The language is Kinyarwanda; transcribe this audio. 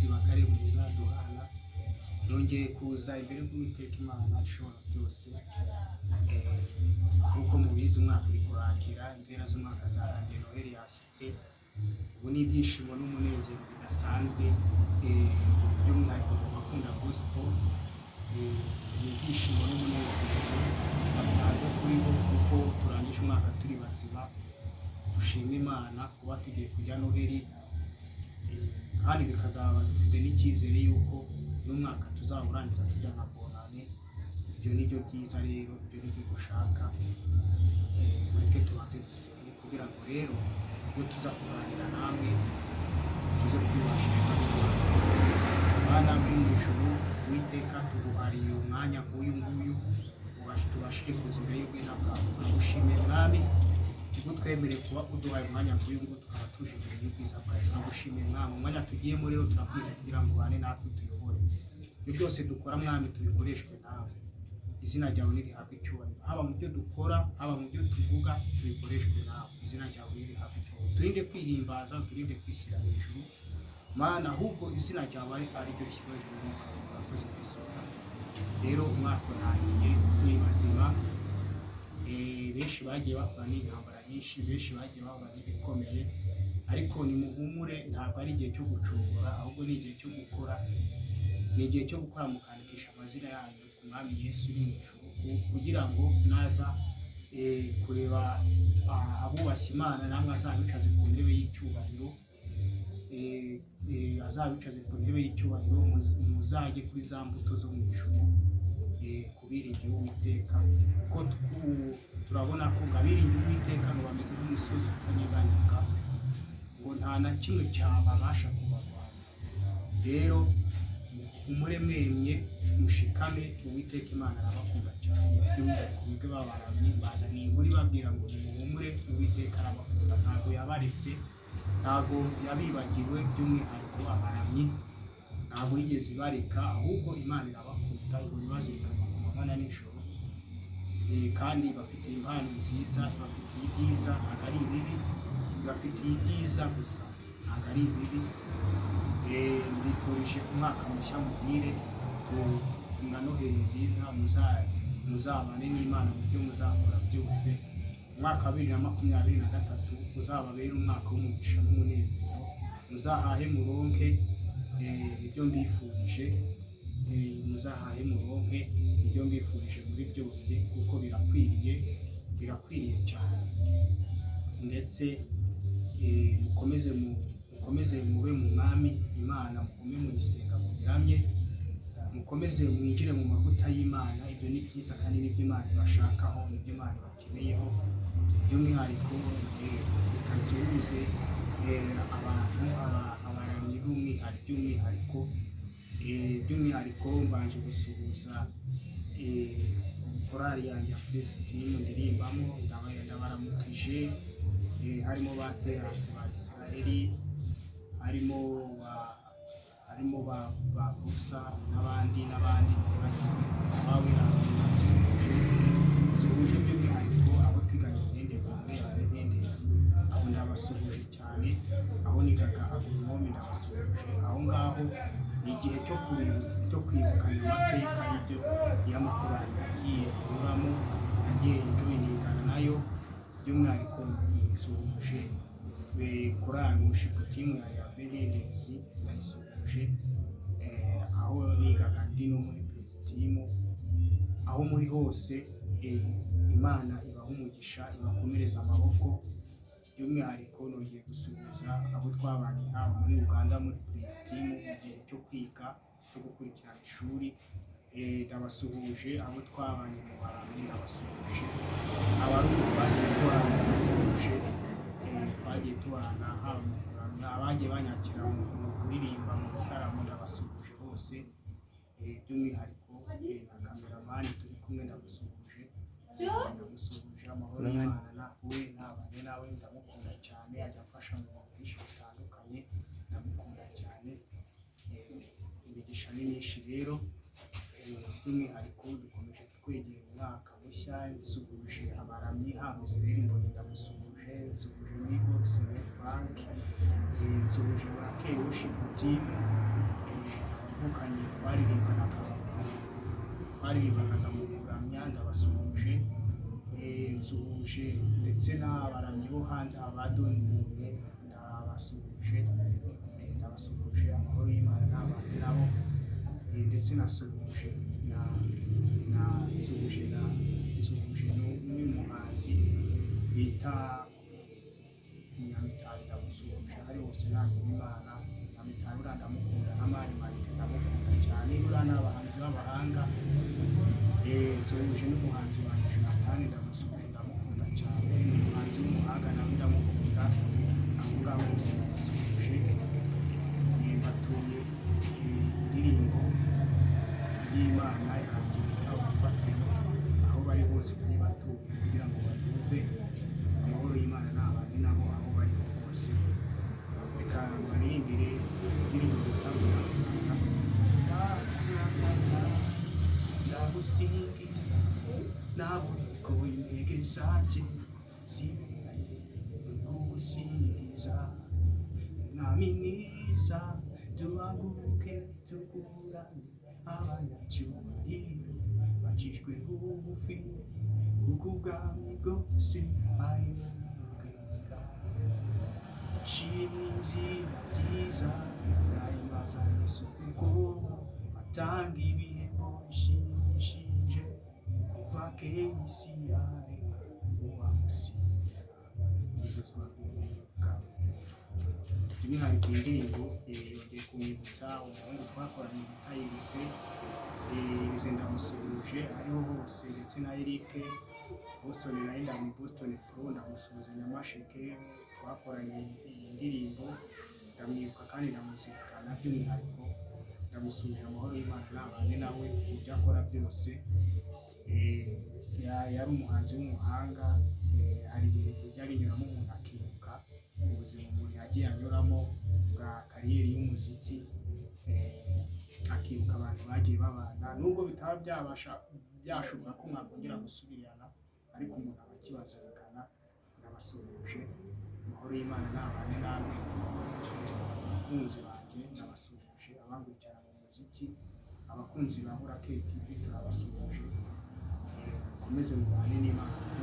Bagenzi ba Kalebu Muzaduhana, nongeye kuza imbere y'Uwiteka Imana ishobora byose. Nk'uko mubizi, umwaka uri kurangira, impera z'umwaka zarangiye, Noheli yashyitse. Ubu ni ibyishimo n'umunezero bidasanzwe, by'umwihariko ku bakunda gospel. Ni ibyishimo n'umunezero bidasanzwe kuri bo kuko turangije umwaka turi bazima. Dushima Imana kuba tugiye kujya Noheli, kandi bikazaba dufite n'icyizere yuko n'umwaka tuzawurangiza tujya nka Bonane. Ibyo ni byo byiza rero, ibyo ni byo dushaka. Mureke tubanze dusenge kugira ngo rero ubwo tuza kuganira namwe tuze kubibashishwa n'Imana. Bana muri mu ijuru, Uwiteka, tuguhariye umwanya nk'uyu nguyu, tubashije kuza imbere y'ubwiza bwawe. Turagushimiye, Mwami, ubwo twemereye kuba uduhaye umwanya nk'uyu nguyu tukaba tuje imbere y'ubwiza bwawe. Turagushimiye, Mwami. Umwanya tugiyemo rero turakwiza kugira ngo ubane natwe, utuyobore. Ibyo byose dukora, Mwami, tubikoreshwe nawe. Izina ryawe nirihabwe icyubahiro, haba mu byo dukora, haba mu byo tuvuga, tubikoreshwe nawe. Izina ryawe nirihabwe icyubahiro. Turinde kwihimbaza, turinde kwishyira hejuru, Mana, ahubwo izina ryawe ari ryo rishyirwa hejuru y'umwuka wawe. Urakoze ku isonga. Rero umwaka urangiye turi bazima. Benshi bagiye bahura n'intambara nyinshi, benshi bagiye bahura n'ibikomeye, ariko nimuhumure, ntabwo ari igihe cyo gucungura, ahubwo ni igihe cyo gukora. Ni igihe cyo gukora mukandikisha amazina yanyu ku Mwami Yesu uri mu ijuru, kugira ngo naza kureba abubashye Imana, namwe azabicaze ku ntebe y'icyubahiro, azabicaze ku ntebe y'icyubahiro, muzajye kuri za mbuto zo mu ijuru, ku biringira Uwiteka, kuko turabona ko ngo abiringira Uwiteka ngo bameze nk'umusozi utanyeganyega, ngo nta na kimwe cyababasha kubarwanya. Rero muhumure, mwemye, mushikame, Uwiteka Imana arabakunda cyane. By'umwihariko mwebwe babaramyi, mbazaniye inkuru ibabwira ngo nimuhumure, Uwiteka arabakunda, ntabwo yabaretse, ntabwo yabibagiwe. By'umwihariko abaramyi, ntabwo yigeze ibareka, ahubwo Imana irabakunda, ihora ibazirikana ku manywa na nijoro. Kandi ibafitiye impano nziza, ibafitiye ibyiza, ntabwo ari ibibi, ibafitiye ibyiza gusa, ntabwo ari ibibi. Mbifurije umwaka mushya muhire na Noheli nziza. Muzabane n'Imana mu byo muzakora byose. Umwaka wa 2023 uzababere umwaka w'umugisha n'umunezero, muzahahe muronke. Ibyo mbifurije, muzahahe muronke, ibyo mbifurije muri byose, kuko birakwiriye, birakwiriye cyane. Ndetse mukomeze mube mu Mwami Imana, mugume muyisenga, mubiramye, mukomeze mwinjire mu mavuta y'Imana. Ibyo ni byiza kandi nibyo Imana ibashakaho, nibyo Imana ibakeneyeho. By'umwihariko reka nsuhuze abantu abaramyi by'umwihariko mbanje gusuhuza korali yanjye ya Praise Team ndirimbamo. Ndabaramukije. Harimo ba Terasi ba Israeli, harimo ba Busa n'abandi n'abandi, ntibagiwe ba Wirasti. Ndabasuhuje, suhuje by'umwihariko abo twiganye Ntendezi, muri Ntendezi, abo ndabasuhuje cyane. Aho nigaga agronome ndabasuhuje. Aho ngaho ni igihe cyo kwibukanya amateka y'ibyo y'amakorali nagiye anyuramo, nagiye njoiningana nayo. By'umwihariko nsuhuje korali worship team ya Yave Ntendezi, ndayisuhuje. Aho nigaga ndi no muri praise team. Aho muri hose, Imana ibaha umugisha, ibakomereza amaboko. By'umwihariko nongeye gusuhuza abo twabanye haba muri Uganda muri praise team mu gihe cyo kwiga, cyo gukurikirana ishuri. Ndabasuhuje. Abo twabanye mu baramyi ndabasuhuje. Abarundi twagiye tubana ndabasuhuje. Twagiye tubana haba mu kuramya, abagiye banyakira mu kuririmba mu bitaramo, ndabasuhuje bose. By'umwihariko na cameraman turi kumwe ndamusuhuje, ndamusuhuje. Amahoro y'Imana nawe nabane nawe. Ndamukunda cyane, ajya amfasha mu bintu byinshi bitandukanye, ndamukunda cyane. Imigisha ni myinshi rero. By'umwihariko dukomeje kwegera umwaka mushya. Nsuhuje abaramyi, haba Israel Mbonyi ndamusuhuje, nsuhuje Mivox Frank, nsuhuje Murakeye worship team. Twavukanye, twaririmbanaga mu kuramya, ndabasuhuje. Nsuhuje ndetse n'abaramyi bo hanze, abadoni Buntu, ndabasuhuje. Ndabasuhuje, amahoro y'Imana n'abana nabo. Ndetse nasuhuje na nsuhuje na nsuhuje n'uyu muhanzi bita Nyamitari, ndamusuhuje aho ari hose, nagira Imana. Nyamitari uriya ndamukunda, na Mani Marite ndamukunda cyane, buriya ni abahanzi b'abahanga. Nsuhuje n'umuhanzi wanjye Jonathan, ndamusuhuje, ndamukunda cyane, ni umuhanzi w'umuhanga, nawe ndamukunda. Abo ngabo bose ndabasuhuje. Batuye indirimbo y'Imana yanjye bita Urufatiro, aho bari hose ndayibatuye kugira ngo bayumve. Amahoro y'Imana n'abane nabo aho bari hose. Reka baririmbire indirimbo bita ngo Ndakuramya, ndagusingiza, nabonye ko intege zanjye zibereye kugusingiza. Mwami mwiza, duhaguruke tukuramye, abanyacyubahiro bacishwe bugufi, kuko ubwami bwose ari ubwawe. Shima izina ryiza, ndahimbaza Yesu kuko atanga ibihembo bishimishije. Kuva kera isi yaremwa, uwamusingiza yuzuzwa n'Umwuka. By'umwihariko iyi ndirimbo yongeye kumwibutsa umuhungu twakoranye bita Elise. Elise ndamusuhuje ariho hose, ndetse na Eric Boston, nawe ndamu Boston Pro ndamusuhuza. Nyamasheke twakoranye iyi ndirimbo, ndamwibuka kandi ndamuzirikana. By'umwihariko ndamusuhuje, amahoro y'Imana n'abane nawe mu byo akora byose. Yari umuhanzi w'umuhanga. Hari igihe bijya binyuramo umuntu akibuka ubuzima umuntu yagiye anyuramo bwa kariyeri y'umuziki, akibuka abantu bagiye babana, nubwo bitaba byabasha byashoboka ko mwakongera gusubirana, ariko umuntu aba akibazirikana. Ndabasuhuje, amahoro y'Imana n'abane namwe. Abakunzi banjye ndabasuhuje, abankurikirana mu muziki, abakunzi ba Burake TV turabasuhuje. Mukomeze mubane n'Imana kuko